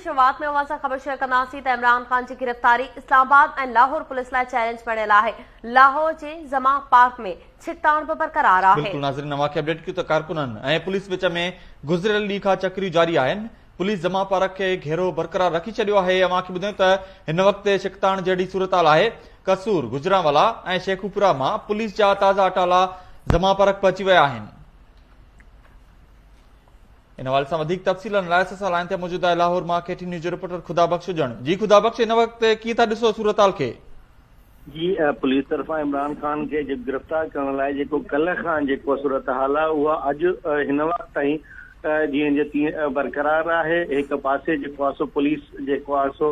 شروعات ۾ اوهان سان خبر شيئر ڪنداسين ته عمران خان جي گرفتاري اسلام آباد ۽ لاهور پوليس لاء چئلينج بڻيل آهي، لاهور جي زمان پارڪ ۾ ڇڪتاڻ به برقرار آهي. بلڪل ناظرين اوهان کي اپڊيٽ ڪيون ته ڪارڪنن ۽ پوليس وچ ۾ گذريل ڏينهن کان چڪريون جاري آهن، پوليس زمان پارڪ کي گهيرو برقرار رکي ڇڏيو آهي، اوهان کي ٻڌايون ته هن وقت ڇڪتاڻ جهڙي صورتحال آهي، قصور، گجرانوالا ۽ شيخوپورا مان پوليس جا تازا اٽالا زمان پارڪ پهچي ويا آهن. ان حوالي سان وڌيڪ تفصيلن لاء اسان سان لائين تي موجود آهي لاهور مان ڪي ٽي نيوز جو رپورٽر خدا بخش اڄڻ جي خدا بخش هن وقت ڪيئن ٿا ڏسو صورتحال کي؟ جي پوليس طرفان عمران خان کي گرفتار ڪرڻ لاء جيڪو ڪلهه کان جيڪو صورتحال آهي اها اڄ هن وقت تائين جيئن جو تيئن برقرار آهي هڪ پاسي جيڪو آهي سو پوليس جيڪو آهي سو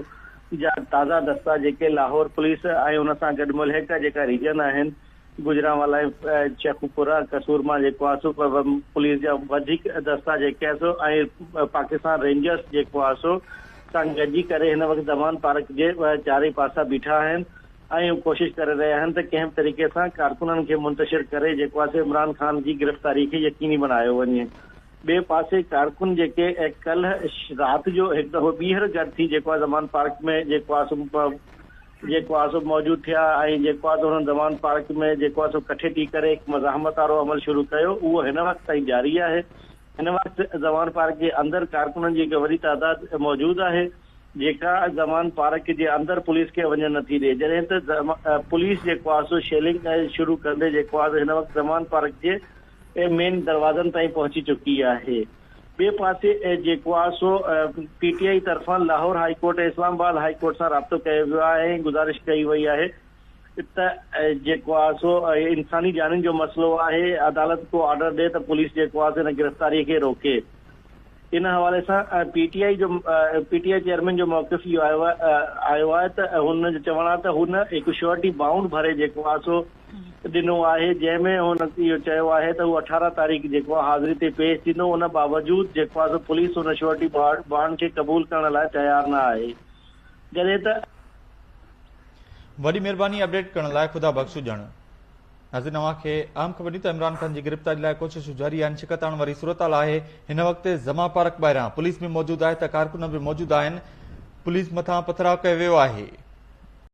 جا تازا دستا جيڪي لاهور پوليس ۽ ان سان گڏ ملحقه جيڪا ريجن آهن گجرانوالا ۽ شيخوپوره قصور مان جيڪو آهي سو پوليس جا وڌيڪ دستا جيڪي آهي سو ۽ پاڪستان رينجرز جيڪو آهي سو سان گڏجي ڪري هن وقت زمان پارڪ جي چارئي پاسا بيٺا آهن ۽ هو ڪوشش ڪري رهيا آهن ته ڪنهن به طريقي سان ڪارڪنن کي منتشر ڪري جيڪو آهي سو عمران خان جي گرفتاري کي يقيني بڻايو وڃي ٻئي پاسي ڪارڪن جيڪي ڪلهه رات جو هڪ دفعو ٻيهر گڏ ٿي جيڪو آهي زمان پارڪ ۾ جيڪو آهي سو جيڪو آهي سو موجود ٿيا ۽ جيڪو آهي سو انهن زمان پارڪ ۾ جيڪو آهي سو ڪٺي ٿي ڪري هڪ مزاحمت وارو عمل شروع ڪيو اهو هن وقت تائين جاري آهي. هن وقت زمان پارڪ جي اندر ڪارڪنن جي هڪ وڏي تعداد موجود آهي جيڪا زمان پارڪ جي اندر پوليس کي وڃڻ نٿي ڏئي جڏهن ته پوليس جيڪو آهي سو شيلنگ شروع ڪندي جيڪو آهي سو هن وقت زمان پارڪ جي مين دروازن تائين پهچي چڪي آهي. ٻئي پاسي جيڪو آهي سو پي ٽي آء طرفان Lahore high court ۽ Islamabad high court سان رابطو ڪيو ويو آهي ۽ گذارش ڪئي وئي آهي ته جيڪو آهي سو انساني جانين جو مسئلو آهي عدالت ڪو آرڊر ڏي ته پوليس جيڪو آهي سو هن گرفتاري کي روڪي. ان حوالي سان پي ٽي آء جو پي ٽي I chairman جو موقف اهو آيو آهي ته هن جو چوڻ آهي ته هن هڪ شيورٽي بائونڊ ڀري جيڪو آهي سو ڏنو آهي جنهن ۾ هن اهو چيو آهي ته هو 18 تاريخ جيڪو آهي حاضري تي پيش ٿيندو ان باوجود جيڪو آهي سو پوليس ان شيورٽي بانڊ کي قبول ڪرڻ لاء تيار نه آهي جڏهن ته. وڏي مهرباني اپڊيٽ ڪرڻ لاء خدا بخش اڄڻ. ناظرين اوهان کي اهم خبر ڏني ته عمران خان جي گرفتاري لاء ڪوششون جاري آهن ڇڪتاڻ واري صورتحال آهي هن وقت زمان پارڪ ٻاهران پوليس به موجود آهي ته ڪارڪن به موجود آهن پوليس مٿان پٿراء ڪيو ويو آهي.